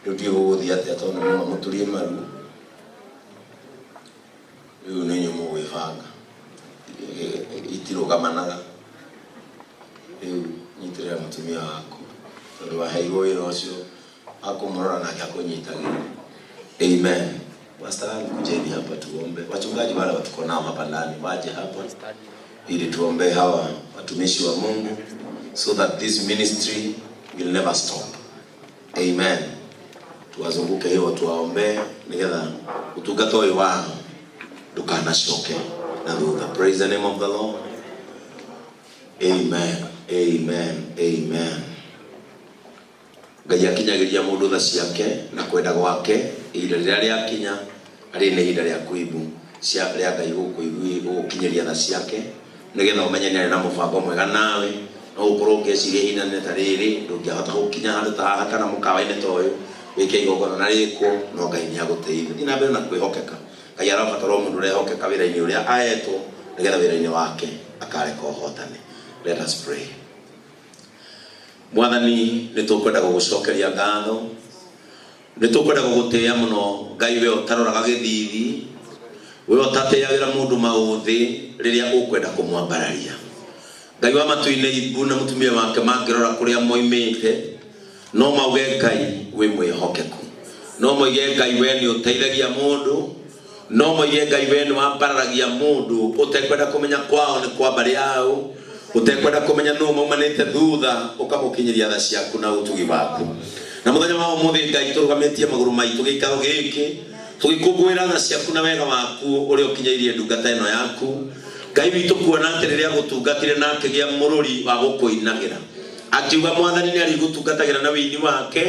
Rĩu ndiũĩ gũgũthiĩ atĩa tondũ nĩ mũturie maru. Rĩu nĩ inyuĩ mũgwĩbanga. Itirũgamanaga. Rĩu nyitĩrĩra mũtumia waku tondũ waheirwo wĩra ũcio wa kũmũrora nake akũnyitagĩra. Amen. Pastor, kujeni hapa tuombe. Wachungaji wale tuko nao hapa ndani waje hapa ili tuombe hawa watumishi wa Mungu so that this ministry will never stop. Amen. Tuwazunguke hiyo tuwaombee nigetha utungata ũyũ wao ndukanacoke na thutha. Praise the name of the Lord. Amen. Amen. Amen. Ngai akinyagĩria mũndũ tha ciake na kwenda gwake ihinda rĩrĩa rĩakinya arĩ nĩ ihinda rĩa kũibu cia rĩa Ngai gũgũkinyĩria tha ciake nĩgetha ũmenye nĩ arĩ na mũbango mwega nawe. No ũkorwo ũngĩciria ihinda nĩ ta rĩrĩ ndũngĩahota gũkinya handũ ta haha kana mũkawa-inĩ ta ũyũ wĩke igongona na rĩkwo, no Ngai nĩ agũteithia. Thiĩ na mbere na kwĩhokeka. Ngai arabatara o mũndũ ũrehokeka wĩra-inĩ ũrĩa aetwo nĩgetha wĩra-inĩ wake akareka ũhotane. Let us pray. Mwathani, nĩ tũkwenda gũgũcokeria ngatho, nĩ tũkwenda gũgũtĩĩa mũno Ngai, we ũtaroraga gĩthithi, we ũtatĩagĩra mũndũ maũthĩ rĩrĩa ũkwenda kũmwambararia. Ngai wa matu-inĩ, Ibu na mũtumia wake mangĩrora kũrĩa moimĩte no mauge Ngai wĩ mwĩhokeku, no moige Ngai we nĩ ũteithagia mũndũ, no moige Ngai we nĩ wambararagia mũndũ ũtekwenda kũmenya kwao nĩ kwa mbarĩ yao, ũtekwenda kũmenya nũ maumanĩte thutha, ũkamũkinyĩria tha ciaku na ũtugi waku. Na mũthenya wa ũmũthĩ Ngai, tũrũgamĩtie magũrũ maitũ gĩikaro gĩkĩ tũgĩkũngũĩra tha ciaku na wega waku ũrĩa ũkinyĩirie ndungata ĩno yaku. Ngai witũ, kuona atĩ rĩrĩa gũtungatire na akĩgĩa mũrũri wa gũkũinagĩra, akiuga Mwathani nĩ arĩgũtungatagĩra na wĩini wake,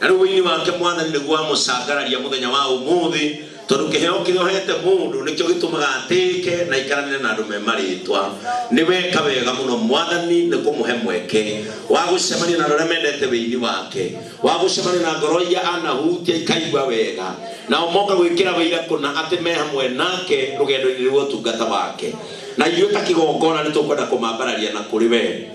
na rĩu wĩini wake Mwathani nĩguo wamũcangararia mũthenya wa ũmũthĩ, tondũ kĩheo kĩrĩa ũhete mũndũ nĩkĩo gĩtũmaga atĩĩke na aikaranĩre na andũ me marĩtwa. Nĩ weka wega mũno Mwathani nĩ kũmũhe mweke wa gũcemania na andũ arĩa mendete wĩini wake, wa gũcemania na ngoro iria anahutia ikaigua wega, nao moka gwĩkĩra wĩira kũna atĩ me hamwe nake rũgendo-inĩ rwa ũtungata wake. Na ithuĩ ta kĩgongona nĩ tũkwenda kũmambararia na kũrĩ we,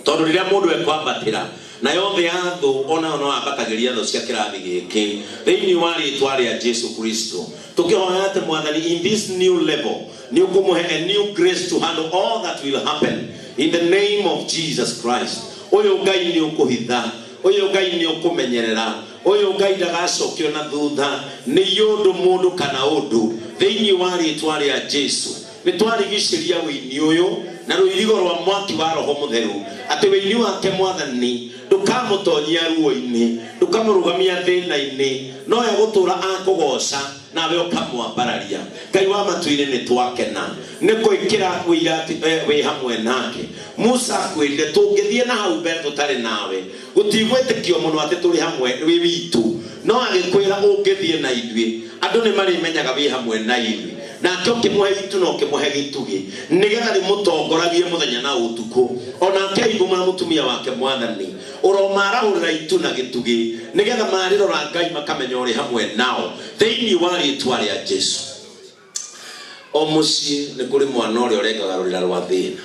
tondũ rĩrĩa mũndũ ekwambatĩra nayo thĩ ya thũ onayo no ambatagĩria thũ cia kĩrathi gĩkĩ. Thĩinĩ wa rĩtwa rĩa Jesu Kristo tũkĩhoya atĩ Mwathani, in this new level nĩ ũkũmũhe a new grace to handle all that will happen in the name of Jesus Christ. Ũyũ Ngai nĩ ũkũhitha, ũyũ Ngai nĩ ũkũmenyerera, ũyũ Ngai ndagacokio na thutha nĩ ũndũ mũndũ kana ũndũ. Thĩinĩ wa rĩtwa rĩa Jesu nĩ twarigicĩria wĩini ũyũ na rũirigo rwa mwaki wa Roho Mũtheru, atĩ wĩini wake Mwathani ndũkamũtonyia ruo-inĩ, ndũkamũrũgamia thĩna-inĩ, no egũtũra akũgoca nawe ũkamwambararia. Ngai wa matu-inĩ, nĩ twakena nĩ gwĩkĩra wĩira atĩ wĩ hamwe nake. Musa akwĩrire tũngĩthiĩ na hau mbere tũtarĩ nawe gũtigwĩtĩkio mũno atĩ tũrĩ hamwe wĩ witũ, no agĩkwĩra ũngĩthiĩ na ithuĩ andũ nĩ marĩmenyaga wĩ hamwe na ithuĩ. Nake ũkĩmũhe itu na ũkĩmũhe gĩtugĩ nĩgetha rĩmũtongoragie mũthenya na ũtukũ. Onake Ayubu na mũtumia wake Mwathani, ũromarahũrĩra itu na gĩtugĩ nĩgetha marĩrora Ngai makamenya ũrĩ hamwe nao. Thĩinĩ wa rĩtwa rĩa Jesu, o mũciĩ nĩ kũrĩ mwana ũrĩa ũrengaga rũrĩra rwa thĩna.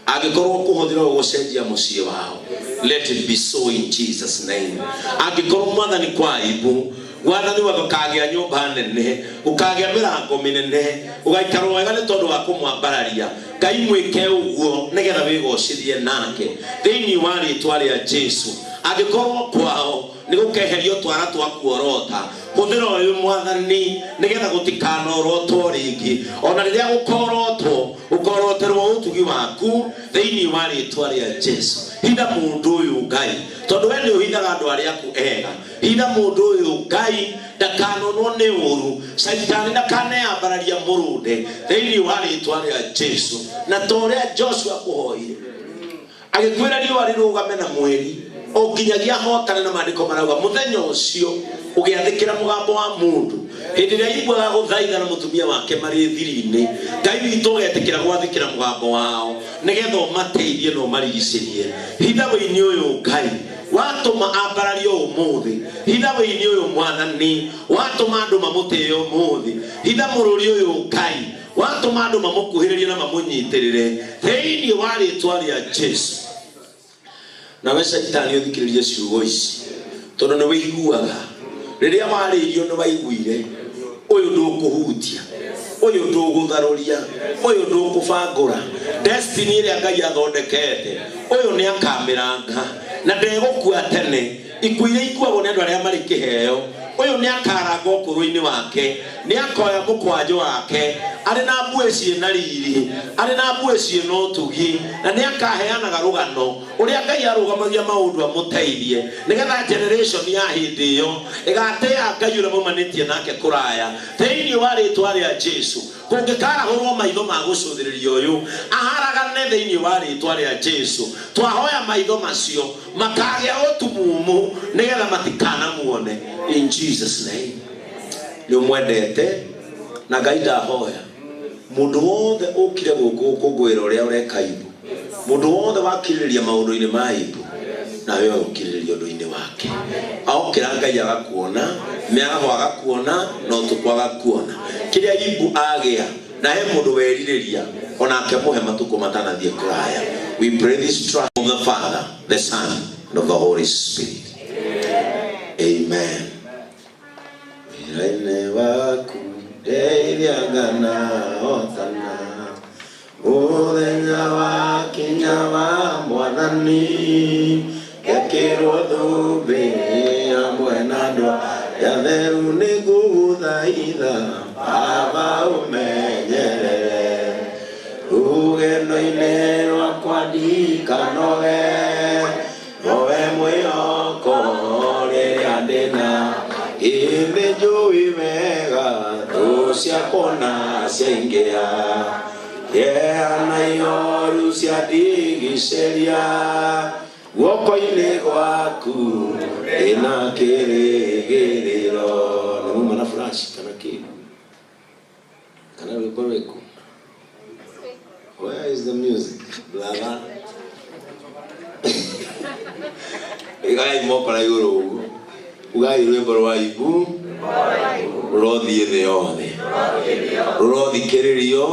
Angĩkorwo kũhũthĩra ũgũcenjia mũciĩ wao, let it be so in Jesus name. Angĩkorwo Mwathani kwa Aibu, Mwathani wa gũkagĩa nyũmba nene, gũkagĩa mĩrango mĩnene, ũgaikarwo wega nĩ tondũ wa kũmwambararia, Ngai mwĩke ũguo nĩgetha wĩgocithie nake. Thĩinĩ wa rĩtwa rĩa Jesu, angĩkorwo kwao nĩ gũkeherio twara twa kuorota, hũthĩra ũyũ Mwathani nĩgetha gũtikanorotwo rĩngĩ. Ona rĩrĩa gũkorotwo, ũkoroterwo ũtugi waku. Thĩinĩ wa rĩtwa rĩa Jesu, hitha mũndũ ũyũ Ngai, tondũ we nĩ ũhithaga andũ arĩa aku ega. Hitha mũndũ ũyũ Ngai ndakanonwo nĩ ũru, caitani ndakaneyambararia mũrũnde. Thĩinĩ wa rĩtwa rĩa Jesu, na ta ũrĩa Joshua kũhoire agĩkwĩra riũa rĩrũgame na mweri o nginyagia hotane, na maandĩko marauga mũthenya ũcio ũgĩathĩkĩra mũgambo wa mũndũ hĩndĩ ĩrĩa aiguaga gũthaitha na mũtumia wake marĩ thiri-inĩ. Ngai witũ, ũgetĩkĩra gwathĩkĩra mũgambo wao nĩgetha ũmateithie na ũmarigicĩrie. Hitha wĩini ũyũ Ngai watũma ambarario ũmũthĩ. Hitha wĩini ũyũ Mwathani watũma andũ mamũtĩe ũmũthĩ. Hitha mũrũri ũyũ Ngai watũma andũ mamũkuhĩrĩrie na mamũnyitĩrĩre. Thĩinĩ wa rĩtwa rĩa Jesu, nawe caitani ũthikĩrĩrie ciugo ici tondũ nĩ wĩiguaga. Rĩrĩa warĩirio nĩ waiguire ũyũ ndũkũhutia, ũyũ ndũgũtharũria, ũyũ ndũkũbangũra. Destiny ĩrĩa Ngai athondekete, ũyũ nĩ akamĩranga na ndegũkua tene. Ikuũ iria ikuagwo nĩ andũ arĩa marĩ kĩheo, ũyũ nĩ akaranga ũkũrũ-inĩ wake, nĩ akoya mũkwanjũ wake arĩ na mbuĩ ciĩna riri, arĩ na mbuĩ ciĩna ũtugi, na nĩ akaheanaga rũgano ũrĩa Ngai arũgamagia maũndũ amũteithie, nĩgetha generation ya hĩndĩ ĩyo ĩgatĩa Ngai ũrĩa maumanĩtie nake kũraya. Thĩinĩ wa rĩtwa rĩa Jesu, kũngĩkarahũrwo maitho ma gũcũthĩrĩria ũyũ aharagane thĩinĩ wa rĩtwa rĩa Jesu, twahoya maitho macio makagĩa ũtumumu nĩgetha matikanamuone. In Jesus name. Nĩ ũmwendete na Ngai ndahoya mũndũ wothe ũkire gũkũ gũkũngũĩra ũrĩa ũreka ibu, mũndũ wothe wakirĩrĩria maũndũ-inĩ ma ibu, nawe ũkirĩrĩria ũndũ-inĩ wake. Aokĩra Ngai agakuona, mĩaraho agakuona, na ũtukũ agakuona. Kĩrĩa ibu agĩa na he mũndũ werirĩria onake mũhe matukũ matanathiĩ kũraya. We pray this trust of the Father, the Son, and of the Holy Spirit. Amen. Wĩra-inĩ waku ndeithiaga na hotana, mũthenya wa kinya wa Mwathani, ngekĩrwo thũmbĩ hamwe na andũ arĩa atheru, nĩngũgũthaitha Baba ũmenyerere rũgendo-inĩ rwakwa ndikanoge, nowe mwĩhoko rĩrĩa ndĩna ĩndĩ njũĩ wega thũ ciakwa na ciaingĩha, kĩeha na ihoru ciandigicĩria, guoko-inĩ gwaku ndĩna kĩrĩgĩrĩro. Nĩ muma na flash kana kĩ kana rwĩmbo rwĩkũ? Where is the music, brother? Igai moko na igũrũ ũguo, ugai rwĩmbo rwa ibu rũrothiĩ thĩ yothe, rũrothikĩrĩrio,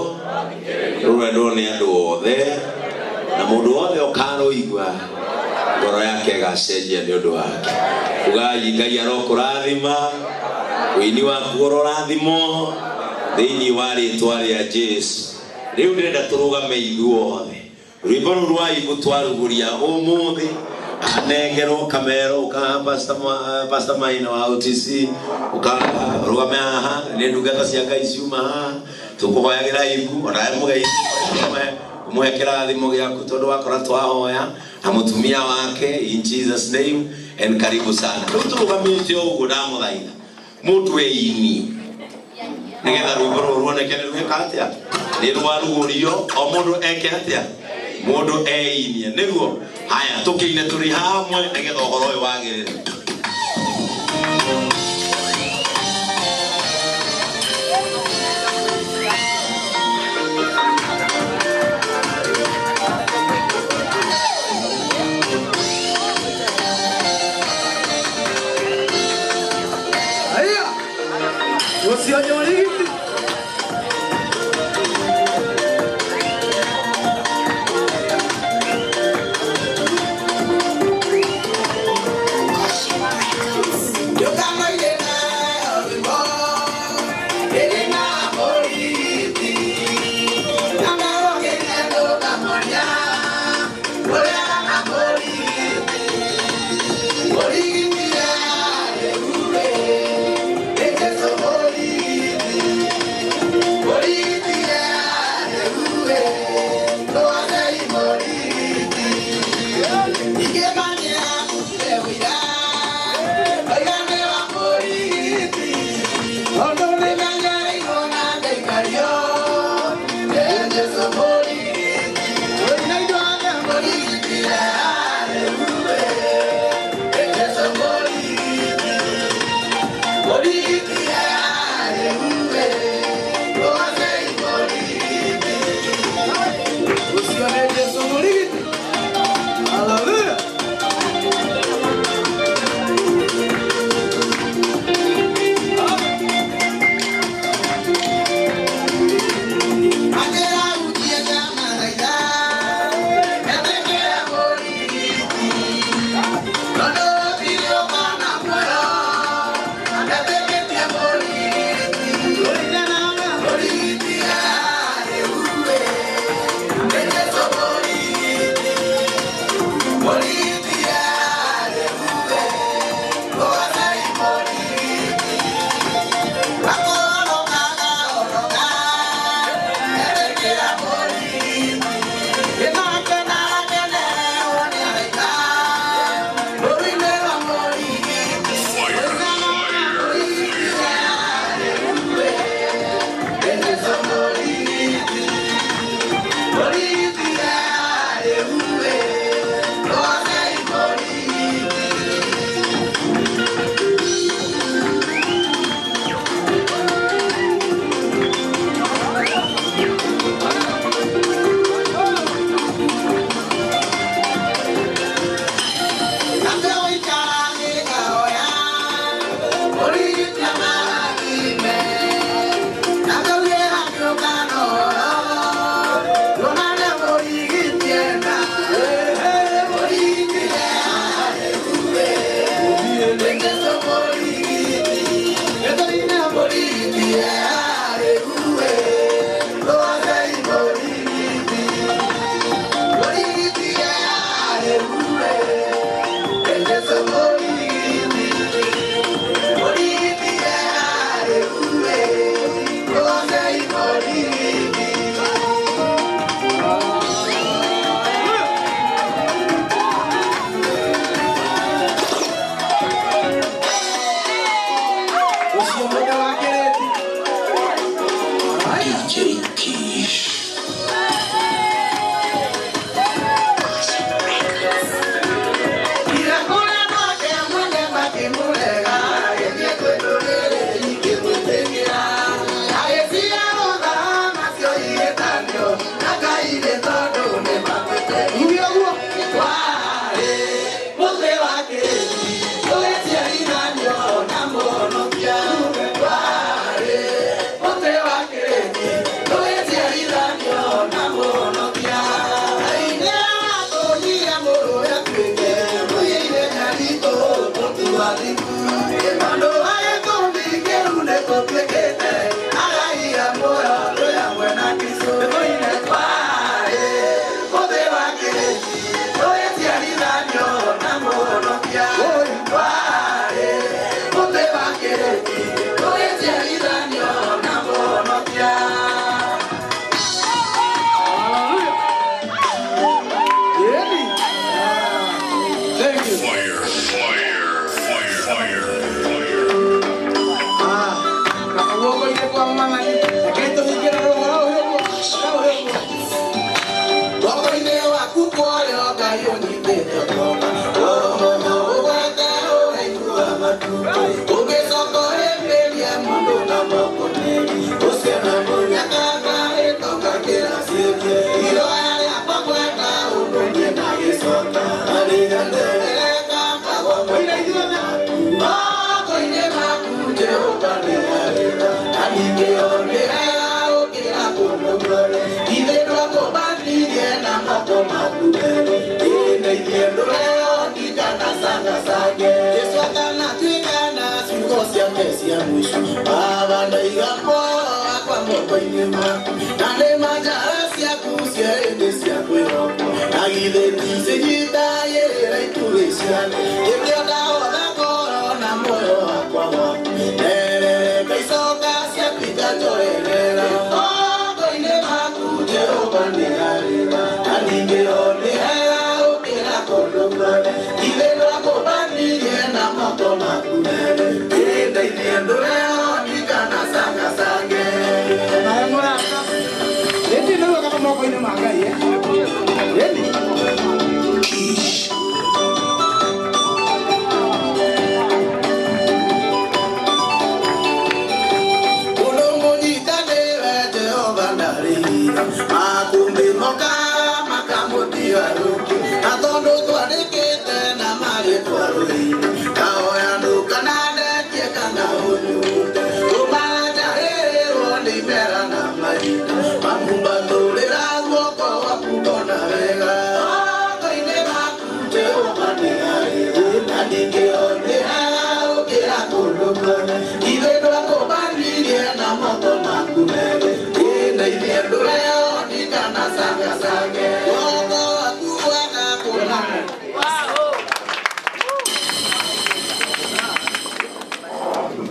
rũrendwo nĩ andũ othe, na mũndũ wothe ũkarũigua ngoro yake ĩgacenjia nĩ ũndũ wake. Ugai Ngai arokũrathima, ũini waku ũrorathimwo thĩinĩ wa rĩtwa rĩa Jesu. Rĩu ndĩrenda tũrũgame ithuothe. Rwĩmbo rũu rwa ibu twarugũria ũmũthĩ, anengerwo kamero ũkaha Pastor Maina wa OTC, ũkarũgame haha, nĩ ndungata cia Ngai ciuma haha, tũkũhoyagĩra ibu onawe mũhe mũhe kĩrathimo gĩaku tondũ wakora twahoya na mũtumia wake, in Jesus name. And karibu sana. Rĩu tũrũgamĩte ũguo, ndamũthaitha mũndũ einie nĩgetha rwĩmbo rũrũ ruoneke nĩ rwĩka atĩa, nĩ rwarugũrio, o mũndũ eke atĩa, mũndũ einie nĩguo. Haya, tũkĩine tũrĩ hamwe nĩgetha ũhoro ũyũ wagĩrĩre. Haya. Usionyoriki.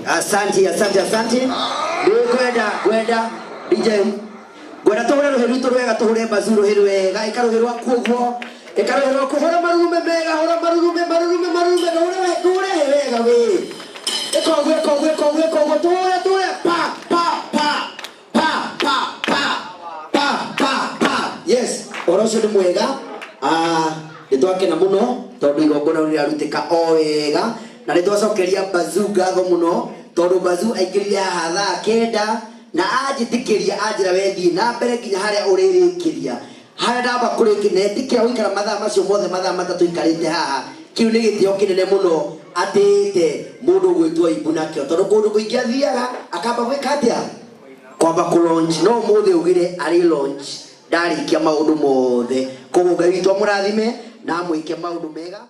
Asante, asante, asante. Kwenda, kwenda, DJ. Gwenda tuhure ruhi rwitu rwega tuhure bazu ruhi rwega ika ruhi rwaku uguo ika ruhi rwaku hura marurume mega hura marurume marurume marurume hure hure wega we ikoguo ikoguo ikoguo ikoguo tuhure tuhure pa pa pa pa pa pa pa pa pa yes ũhoro ũcio nĩ mwega nĩ twakena mũno tondũ igongona rĩu rĩrarutika o wega na nĩ twacokeria bazu ngatho mũno tondũ bazu aingĩrire haha thaa kenda na anjĩtĩkĩria anjĩra wethiĩ na mbere nginya harĩa ũrĩrĩkĩria harĩa ndamba kũrĩkia na etĩkĩra gũikara mathaa macio mothe mathaa matatũ ikarĩte haha kĩu nĩ gĩtĩo kĩnene mũno atĩĩte mũndũ ũgwĩtwo Imbu nakĩo tondũ kũndũ kũingĩ athiaga akamba gwĩka atĩa kwamba kũ launch no ũmũthĩ augire arĩ launch ndarĩkia maũndũ mothe koguo Ngai witũ amũrathime na amwĩke maũndũ mega.